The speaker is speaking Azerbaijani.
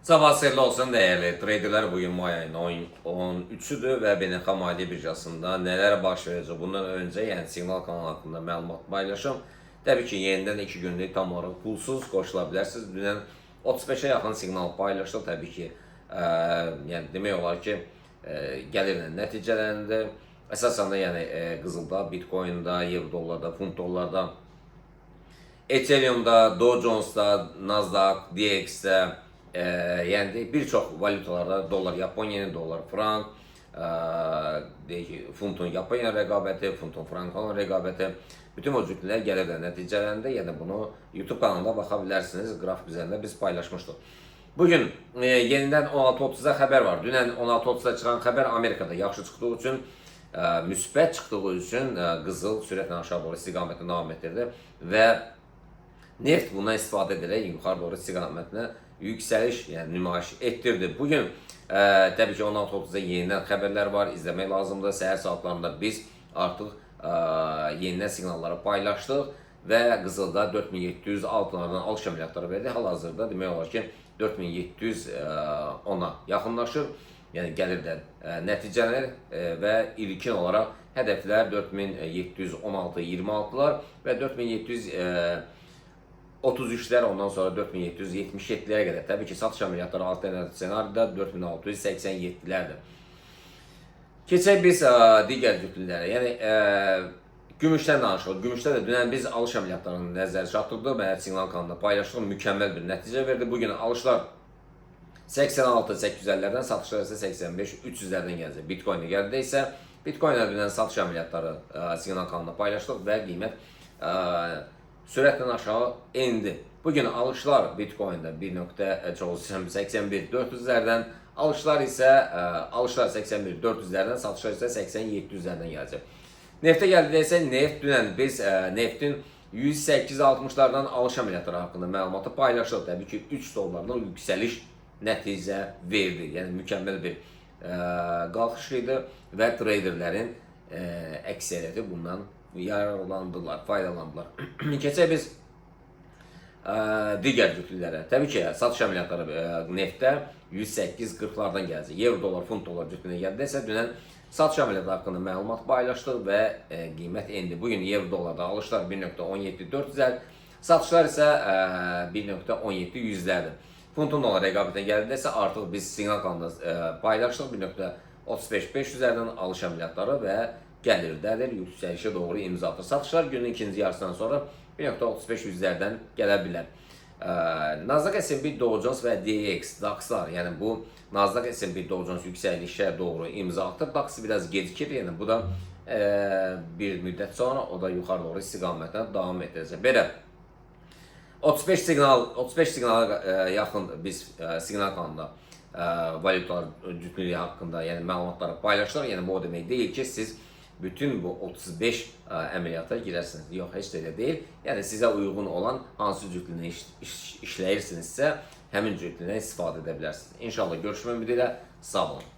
Sabah xeyirli olsun dəyərli traderlər. Bugün may ayının 13-üdür və Beynəlxalq Maliyyə Birjasında nələr baş verəcək bundan öncə, yəni siqnal kanalı haqqında məlumat paylaşım. Təbii ki, yenidən 2 günlük tam olaraq pulsuz qoşula bilərsiniz. Dünən 35-ə yaxın siqnal paylaşdıq. Təbii ki, yəni demək olar ki, gəlirlə nəticələndi. Əsasən də yəni qızılda, Bitcoin-da, euro dollarda, funt dollarda, Ethereum'da, Dow Jones'da, Nasdaq, DX'də, yəni bir çox valyutalarda dollar Yapon yeni, dollar frank, deyək ki, funtun Yaponiya rəqabəti, funtun franka olan rəqabəti, bütün o cütlüklər gəlirlə nəticələndi. Yəni bunu YouTube kanalında baxa bilərsiniz. Qrafik üzərində biz paylaşmışdıq. Bugün yenidən 16:30-da xəbər var. Dünən 16:30-da çıxan xəbər Amerikada yaxşı çıxdığı üçün, müsbət çıxdığı üçün qızıl sürətlə aşağı doğru istiqamətini davam etdirdi və neft bundan istifadə edərək yuxarı doğru istiqamətinə yüksəliş, yəni nümayiş etdirdi. Bugün təbii ki 16:30-da yenidən xəbərlər var, izləmək lazımdır. Səhər saatlarında biz artıq yenidən siqnalları paylaşdıq və qızılda 4700 altınlardan alış əməliyyatları verdi. Hal-hazırda demək olar ki 4710-a yaxınlaşır. Yəni gəlirdən nəticələnir və ilkin olaraq hədəflər 4716-26-lar və 4700 33'lər, ondan sonra 4777'lərə qədər. Təbii ki, satış əməliyyatları alternativ ssenaridə 4687'lərdir. Keçək biz digər cütlüklərə. Yəni gümüşdən danışırıq. Gümüşdə də dünən biz alış əməliyyatlarını nəzərə çatdırdıq və siqnal kanalında paylaşdıq. Mükəmməl bir nəticə verdi. Bugün alışlar 86 850-lərdən, satışlar isə 85 300-lərdən gələcək. Bitcoin-ə gəldi isə Bitcoin-ə dünən satış əməliyyatları siqnal kanalında paylaşdıq və qiymət sürətlə aşağı endi. Bugün alışlar Bitcoin'də 1.81 400-lərdən, alışlar isə alışlar 81 400-lərdən, satışlar isə 80 700-lərdən gələcək. Neftə gəldikdə isə neft dünən biz neftin 108.60-lardan alış əməliyyatları haqqında məlumatı paylaşdıq. Təbii ki, 3 dollarlıq yüksəliş nəticə verdi. Yəni mükəmməl bir qalxış idi və traderlərin əksəriyyəti bundan yararlandılar, faydalandılar. Keçək biz digər cütlüklərə. Təbii ki, satış əməliyyatları neftdə 108.40-lardan gələcək. Euro dollar, funt dollar cütlüyünə gəldi isə dünən satış əməliyyatı haqqında məlumat paylaşdıq və qiymət endi. Bugün euro dollarda alışlar 1.17 400, satışlar isə 1.17 100-lərdir. Funtun dollar rəqabətinə gəldikdə isə artıq biz siqnal kanalında paylaşdıq 1.35 500-lərdən alış əməliyyatları və gəlirdədir, yüksəlişə doğru imza atır. Satışlar günün ikinci yarısından sonra 1.35 yüzlərdən gələ bilər. Nasdaq, S&P, Dow Jones və DX, DAX-lar, yəni bu Nasdaq, S&P, Dow Jones yüksəlişə doğru imza atır. DAX biraz gecikir, yəni bu da bir müddət sonra o da yuxarı doğru istiqamətə davam edəcək. Belə 35 siqnal, 35 siqnala yaxın biz siqnal kanalında valyutalar cütlüyü haqqında, yəni məlumatları paylaşdıq. Yəni bu o demək deyil ki, siz bütün bu 35 əməliyyata girərsiniz. Yox, heç də elə deyil. Yəni sizə uyğun olan hansı cütlüyünü işləyirsinizsə, həmin cütlüyündən istifadə edə bilərsiniz. İnşallah görüşmək ümidi ilə, sağ olun.